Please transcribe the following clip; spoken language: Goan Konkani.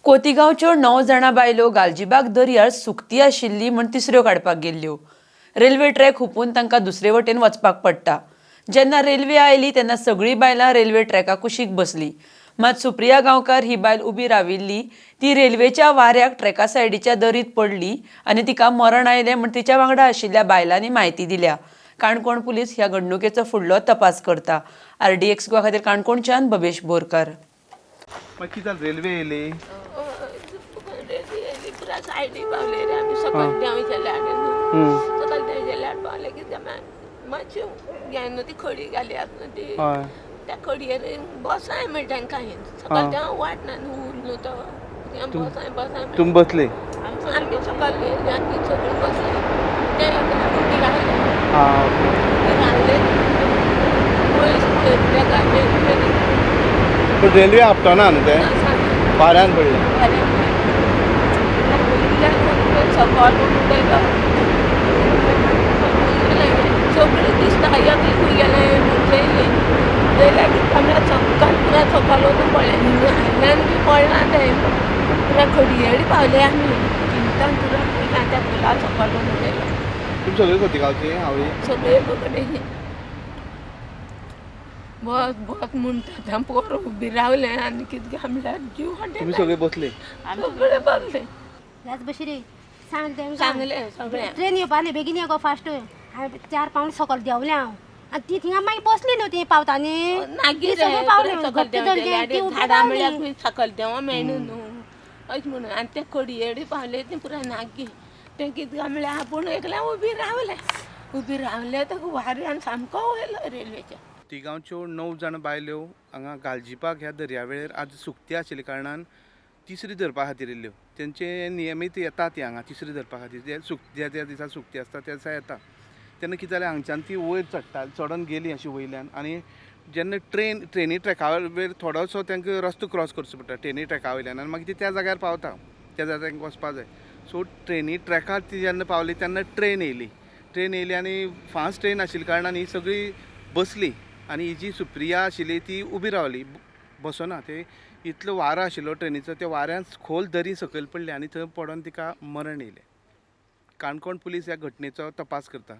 खोतीगांवच्यो 9 जाणां बायलो गालजीबाग दर्यार सुकती आशिल्ली म्हूण तिसऱ्यो काडपाक गेल्ल्यो. रेल्वे ट्रॅक हुपून तांकां दुसरे वटेन वचपाक पडटा. जेन्ना रेल्वे आयली तेन्ना सगळीं बायलां रेल्वे ट्रॅका कुशीक बसली. मात सुप्रिया गांवकार ही बायल उबी राविल्ली ती रेल्वेच्या वाऱ्याक ट्रॅका सायडीच्या दरीत पडली आनी तिका मरण आयलें म्हूण तिच्या वांगडा आशिल्ल्या बायलांनी म्हायती दिल्या. काणकोण पुलीस ह्या घडणुकेचो फुडलो तपास करता. आरडीएक्स गोवा खातीर काणकोणच्यान भवेश बोरकार. मागीर कितें जालें, रेल्वे येयली? रेल्वे पुरा सायडी पावले रे आमी. सकयल देंवचे आनी सकयल देंवचे पावले. कितें मातशें हें न्हू, ती खडी घाली आसा न्हू ती, त्या खडयेर बसाय म्हणटा तांकां. सकयल देंव वाट ना न्हू, उर न्हू तो. बसाय बसाय. तुमी बसली? आमी सकयल गेली आनी सगळीं बसली. ते उबी रावले. उबी रावले, पयस पळयत तेका. पूण रेल्वे आपटना न्हू, ते वाऱ्यान पडलें. सकयल उडयलो, सगळें दिसता. एकलें खंय गेलें म्हणचें जाल्यार आमच्या सकयल पुरा सकयल वचून पडलें. आयल्यान बी पडलां तें. पुरा खडयेडी पावले आमी. चिंतान पुरा पयला त्या पुला सकयल वचून उडयलो. तुमी सगळी खोतीगांवची आवळी? सगळे कडेन बस बस म्हणटा पोर उबी रावलें आनी कितें म्हणल्यार जीव. तुमी सगळी बसली? सगळे बसले. ह्याच बशी सांगलें तेंकां. सांगलें सगळ्यांक. ट्रेन येवपा आसली, बेगीन ये गो फास्ट. हांवें 4 पावंड सकयल देंवलें हांव आनी ती थिंगा मागीर बसली न्हू ती पावता न्ही. मागीर सगळीं पावली घट्ट धरली ती उबी झाडां म्हळ्यार रावली. खंय सकयल देंवो मेळना न्हू अशें म्हणून. आनी ते खडयेडी पावले ती पुराय नागी. तें कितें काय म्हणल्यार आपूण एकलें उबी रावलें. उबी रावलें ताका वाऱ्यान सामको वयलो रेल्वेच्या. खोतीगांवच्यो 9 जाण बायल्यो हांगा गालजीबाग ह्या दर्यावेळेर आज सुकती आशिल्ल्या कारणान तिसरी धरपा खातीर येयल्ल्यो. तेंचे नियमीत येता ती हांगा तिसरी धरपा खातीर. जे सुक ज्या ज्या दिसा सुकती आसता त्या दिसा येता. तेन्ना कितें जालें, हांगच्यान ती वयर चडटा, चडोन गेली अशी वयल्यान आनी जेन्ना ट्रेनी ट्रॅका वयर थोडोसो तांकां रस्तो क्रॉस करचो पडटा ट्रेनी ट्रॅका वयल्यान आनी मागीर ती त्या जाग्यार पावता, त्या जाग्यार तांकां वचपा जाय. सो ट्रेनी ट्रॅकार ती जेन्ना पावली तेन्ना ट्रेन येयली. ट्रेन येयली आनी फास्ट ट्रेन आशिल्ल्या कारणान ही सगळी बसली आनी ही जी सुप्रिया आशिल्ली ती उबी रावली, बसना. ते इतलो वारो आशिल्लो ट्रेनीचो, त्या वाऱ्यान खोल दरी सकयल पडली आनी थंय पडोन तिका मरण येयलें. काणकोण पुलीस ह्या घटनेचो तपास करता.